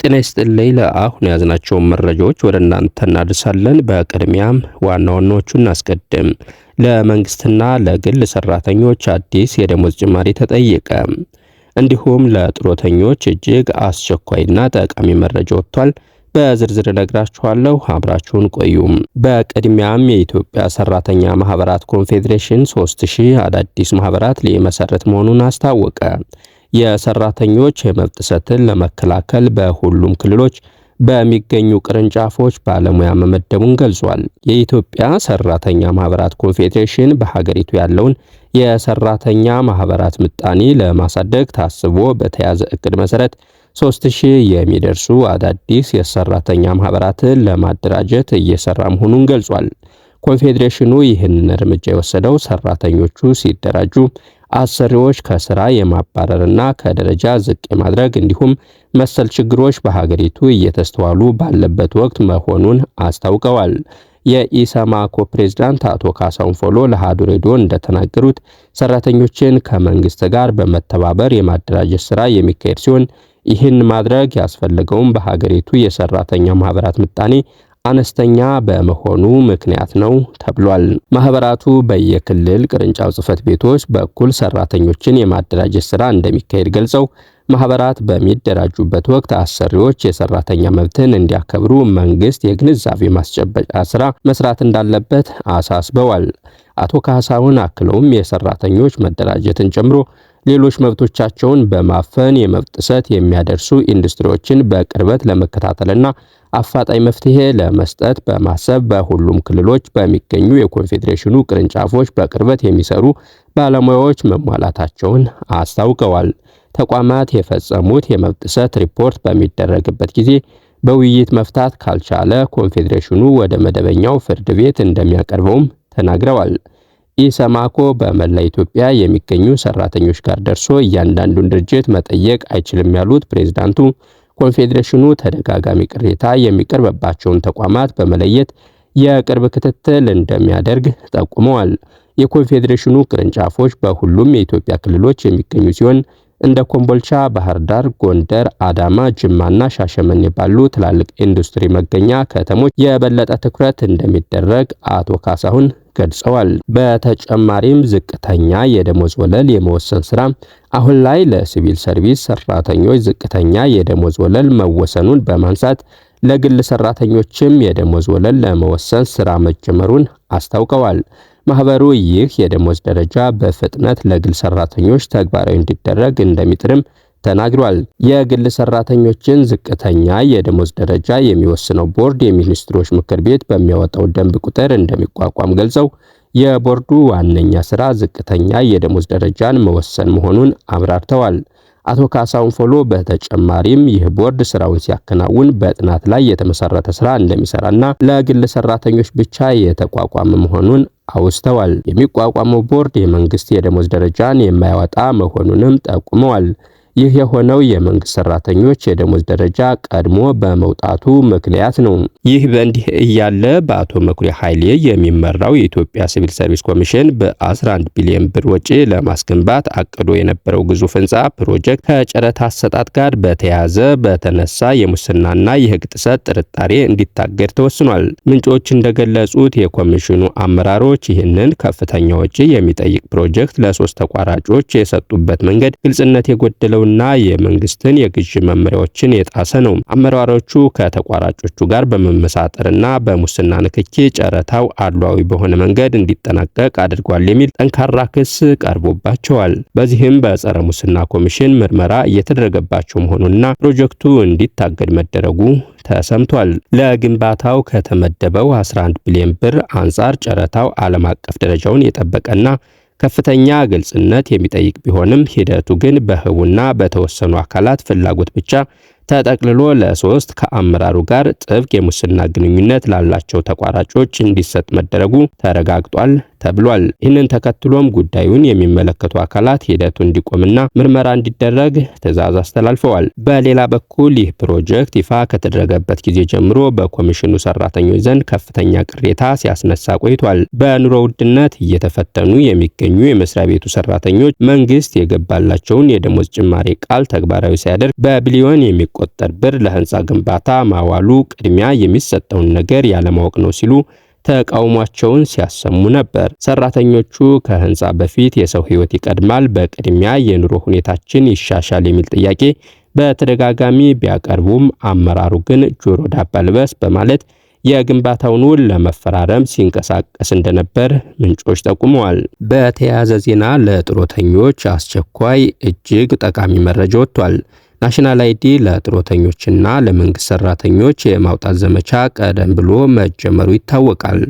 ጤና ይስጥልኝ። ለአሁን የያዝናቸውን መረጃዎች ወደ እናንተ እናደርሳለን። በቅድሚያም ዋና ዋናዎቹን እናስቀድም። ለመንግስትና ለግል ሰራተኞች አዲስ የደሞዝ ጭማሪ ተጠየቀ። እንዲሁም ለጡረተኞች እጅግ አስቸኳይና ጠቃሚ መረጃ ወጥቷል። በዝርዝር እነግራችኋለሁ። አብራችሁን ቆዩም። በቅድሚያም የኢትዮጵያ ሰራተኛ ማህበራት ኮንፌዴሬሽን 3000 አዳዲስ ማህበራት ሊመሰርት መሆኑን አስታወቀ። የሰራተኞች የመብት ጥሰትን ለመከላከል በሁሉም ክልሎች በሚገኙ ቅርንጫፎች ባለሙያ መመደቡን ገልጿል። የኢትዮጵያ ሰራተኛ ማህበራት ኮንፌዴሬሽን በሀገሪቱ ያለውን የሰራተኛ ማህበራት ምጣኔ ለማሳደግ ታስቦ በተያዘ እቅድ መሰረት 3000 የሚደርሱ አዳዲስ የሰራተኛ ማህበራትን ለማደራጀት እየሰራ መሆኑን ገልጿል። ኮንፌዴሬሽኑ ይህንን እርምጃ የወሰደው ሰራተኞቹ ሲደራጁ አሰሪዎች ከስራ የማባረርና ከደረጃ ዝቅ የማድረግ እንዲሁም መሰል ችግሮች በሀገሪቱ እየተስተዋሉ ባለበት ወቅት መሆኑን አስታውቀዋል። የኢሰማኮ ፕሬዝዳንት አቶ ካሳሁን ፎሎ ለአሃዱ ሬዲዮ እንደተናገሩት ሰራተኞችን ከመንግስት ጋር በመተባበር የማደራጀት ስራ የሚካሄድ ሲሆን ይህን ማድረግ ያስፈለገውም በሀገሪቱ የሰራተኛ ማህበራት ምጣኔ አነስተኛ በመሆኑ ምክንያት ነው ተብሏል። ማህበራቱ በየክልል ቅርንጫፍ ጽህፈት ቤቶች በኩል ሰራተኞችን የማደራጀት ስራ እንደሚካሄድ ገልጸው ማህበራት በሚደራጁበት ወቅት አሰሪዎች የሰራተኛ መብትን እንዲያከብሩ መንግስት የግንዛቤ ማስጨበጫ ስራ መስራት እንዳለበት አሳስበዋል። አቶ ካሳሁን አክለውም የሰራተኞች መደራጀትን ጨምሮ ሌሎች መብቶቻቸውን በማፈን የመብት ጥሰት የሚያደርሱ ኢንዱስትሪዎችን በቅርበት ለመከታተልና አፋጣኝ መፍትሄ ለመስጠት በማሰብ በሁሉም ክልሎች በሚገኙ የኮንፌዴሬሽኑ ቅርንጫፎች በቅርበት የሚሰሩ ባለሙያዎች መሟላታቸውን አስታውቀዋል። ተቋማት የፈጸሙት የመብት ጥሰት ሪፖርት በሚደረግበት ጊዜ በውይይት መፍታት ካልቻለ ኮንፌዴሬሽኑ ወደ መደበኛው ፍርድ ቤት እንደሚያቀርበውም ተናግረዋል። ኢሰማኮ በመላ ኢትዮጵያ የሚገኙ ሰራተኞች ጋር ደርሶ እያንዳንዱን ድርጅት መጠየቅ አይችልም ያሉት ፕሬዝዳንቱ ኮንፌዴሬሽኑ ተደጋጋሚ ቅሬታ የሚቀርብባቸውን ተቋማት በመለየት የቅርብ ክትትል እንደሚያደርግ ጠቁመዋል። የኮንፌዴሬሽኑ ቅርንጫፎች በሁሉም የኢትዮጵያ ክልሎች የሚገኙ ሲሆን እንደ ኮምቦልቻ፣ ባህር ዳር፣ ጎንደር፣ አዳማ፣ ጅማና ሻሸመኔ ባሉ ትላልቅ ኢንዱስትሪ መገኛ ከተሞች የበለጠ ትኩረት እንደሚደረግ አቶ ካሳሁን ገልጸዋል። በተጨማሪም ዝቅተኛ የደሞዝ ወለል የመወሰን ስራ አሁን ላይ ለሲቪል ሰርቪስ ሰራተኞች ዝቅተኛ የደሞዝ ወለል መወሰኑን በማንሳት ለግል ሰራተኞችም የደሞዝ ወለል ለመወሰን ስራ መጀመሩን አስታውቀዋል። ማህበሩ ይህ የደሞዝ ደረጃ በፍጥነት ለግል ሰራተኞች ተግባራዊ እንዲደረግ እንደሚጥርም ተናግሯል። የግል ሰራተኞችን ዝቅተኛ የደሞዝ ደረጃ የሚወስነው ቦርድ የሚኒስትሮች ምክር ቤት በሚያወጣው ደንብ ቁጥር እንደሚቋቋም ገልጸው የቦርዱ ዋነኛ ስራ ዝቅተኛ የደሞዝ ደረጃን መወሰን መሆኑን አብራርተዋል። አቶ ካሳሁን ፎሎ በተጨማሪም ይህ ቦርድ ስራውን ሲያከናውን በጥናት ላይ የተመሰረተ ስራ እንደሚሰራና ለግል ሰራተኞች ብቻ የተቋቋመ መሆኑን አውስተዋል። የሚቋቋመው ቦርድ የመንግስት የደሞዝ ደረጃን የማያወጣ መሆኑንም ጠቁመዋል። ይህ የሆነው የመንግስት ሰራተኞች የደሞዝ ደረጃ ቀድሞ በመውጣቱ ምክንያት ነው። ይህ በእንዲህ እያለ በአቶ መኩሪያ ኃይሌ የሚመራው የኢትዮጵያ ሲቪል ሰርቪስ ኮሚሽን በ11 ቢሊዮን ብር ወጪ ለማስገንባት አቅዶ የነበረው ግዙፍ ህንፃ ፕሮጀክት ከጨረታ አሰጣጥ ጋር በተያያዘ በተነሳ የሙስናና የህግ ጥሰት ጥርጣሬ እንዲታገድ ተወስኗል። ምንጮች እንደገለጹት የኮሚሽኑ አመራሮች ይህንን ከፍተኛ ወጪ የሚጠይቅ ፕሮጀክት ለሶስት ተቋራጮች የሰጡበት መንገድ ግልጽነት የጎደለው እና የመንግስትን የግዥ መመሪያዎችን የጣሰ ነው። አመራሮቹ ከተቋራጮቹ ጋር በመመሳጠርና በሙስና ንክኪ ጨረታው አድሏዊ በሆነ መንገድ እንዲጠናቀቅ አድርጓል የሚል ጠንካራ ክስ ቀርቦባቸዋል። በዚህም በጸረ ሙስና ኮሚሽን ምርመራ እየተደረገባቸው መሆኑና ፕሮጀክቱ እንዲታገድ መደረጉ ተሰምቷል። ለግንባታው ከተመደበው 11 ቢሊዮን ብር አንጻር ጨረታው ዓለም አቀፍ ደረጃውን የጠበቀና ከፍተኛ ግልጽነት የሚጠይቅ ቢሆንም ሂደቱ ግን በህቡና በተወሰኑ አካላት ፍላጎት ብቻ ተጠቅልሎ ለሶስት ከአመራሩ ጋር ጥብቅ የሙስና ግንኙነት ላላቸው ተቋራጮች እንዲሰጥ መደረጉ ተረጋግጧል ተብሏል። ይህንን ተከትሎም ጉዳዩን የሚመለከቱ አካላት ሂደቱ እንዲቆምና ምርመራ እንዲደረግ ትዕዛዝ አስተላልፈዋል። በሌላ በኩል ይህ ፕሮጀክት ይፋ ከተደረገበት ጊዜ ጀምሮ በኮሚሽኑ ሰራተኞች ዘንድ ከፍተኛ ቅሬታ ሲያስነሳ ቆይቷል። በኑሮ ውድነት እየተፈተኑ የሚገኙ የመስሪያ ቤቱ ሰራተኞች መንግስት የገባላቸውን የደሞዝ ጭማሪ ቃል ተግባራዊ ሳያደርግ በቢሊዮን የሚቆጠር ብር ለህንፃ ግንባታ ማዋሉ ቅድሚያ የሚሰጠውን ነገር ያለማወቅ ነው ሲሉ ተቃውሟቸውን ሲያሰሙ ነበር። ሰራተኞቹ ከህንፃ በፊት የሰው ህይወት ይቀድማል፣ በቅድሚያ የኑሮ ሁኔታችን ይሻሻል የሚል ጥያቄ በተደጋጋሚ ቢያቀርቡም አመራሩ ግን ጆሮ ዳባ ልበስ በማለት የግንባታውን ውል ለመፈራረም ሲንቀሳቀስ እንደነበር ምንጮች ጠቁመዋል። በተያያዘ ዜና ለጡረተኞች አስቸኳይ እጅግ ጠቃሚ መረጃ ወጥቷል። National ID ለጡረተኞችና ለመንግስት ሰራተኞች የማውጣት ዘመቻ ቀደም ብሎ መጀመሩ ይታወቃል።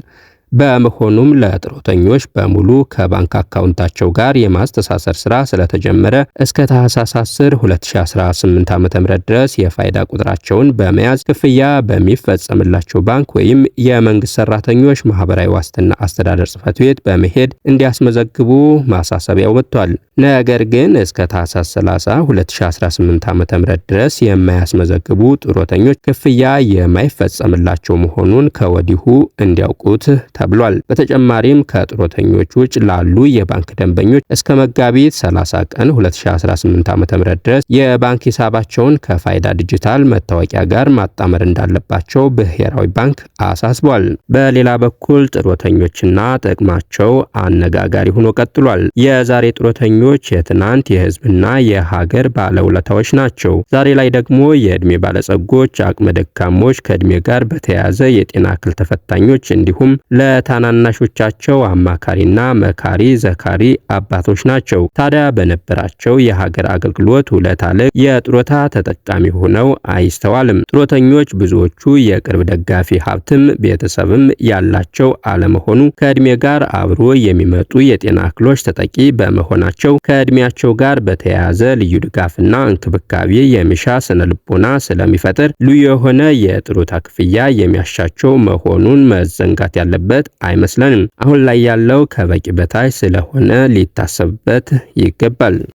በመሆኑም ለጡረተኞች በሙሉ ከባንክ አካውንታቸው ጋር የማስተሳሰር ስራ ስለተጀመረ እስከ ታህሳስ 10 2018 ዓ.ም ድረስ የፋይዳ ቁጥራቸውን በመያዝ ክፍያ በሚፈጸምላቸው ባንክ ወይም የመንግስት ሰራተኞች ማህበራዊ ዋስትና አስተዳደር ጽሕፈት ቤት በመሄድ እንዲያስመዘግቡ ማሳሰቢያው ወጥቷል። ነገር ግን እስከ ታህሳስ 30 2018 ዓ.ም ድረስ የማያስመዘግቡ ጡረተኞች ክፍያ የማይፈጸምላቸው መሆኑን ከወዲሁ እንዲያውቁት ተብሏል። በተጨማሪም ከጡረተኞች ውጭ ላሉ የባንክ ደንበኞች እስከ መጋቢት 30 ቀን 2018 ዓ.ም ድረስ የባንክ ሂሳባቸውን ከፋይዳ ዲጂታል መታወቂያ ጋር ማጣመር እንዳለባቸው ብሔራዊ ባንክ አሳስቧል። በሌላ በኩል ጡረተኞችና ጥቅማቸው አነጋጋሪ ሆኖ ቀጥሏል። የዛሬ ጡረተኞች የትናንት የህዝብና የሀገር ባለውለታዎች ናቸው። ዛሬ ላይ ደግሞ የእድሜ ባለጸጎች፣ አቅመ ደካሞች፣ ከእድሜ ጋር በተያያዘ የጤና እክል ተፈታኞች እንዲሁም ለታናናሾቻቸው አማካሪና መካሪ ዘካሪ አባቶች ናቸው። ታዲያ በነበራቸው የሀገር አገልግሎት ውለታ ልክ የጡረታ ተጠቃሚ ሆነው አይስተዋልም። ጡረተኞች ብዙዎቹ የቅርብ ደጋፊ ሀብትም ቤተሰብም ያላቸው አለመሆኑ ከእድሜ ጋር አብሮ የሚመጡ የጤና እክሎች ተጠቂ በመሆናቸው ከእድሜያቸው ጋር በተያያዘ ልዩ ድጋፍና እንክብካቤ የሚሻ ስነልቦና ስለሚፈጥር ልዩ የሆነ የጡረታ ክፍያ የሚያሻቸው መሆኑን መዘንጋት ያለበት አይመስለንም። አሁን ላይ ያለው ከበቂ በታች ስለሆነ ሊታሰብበት ይገባል።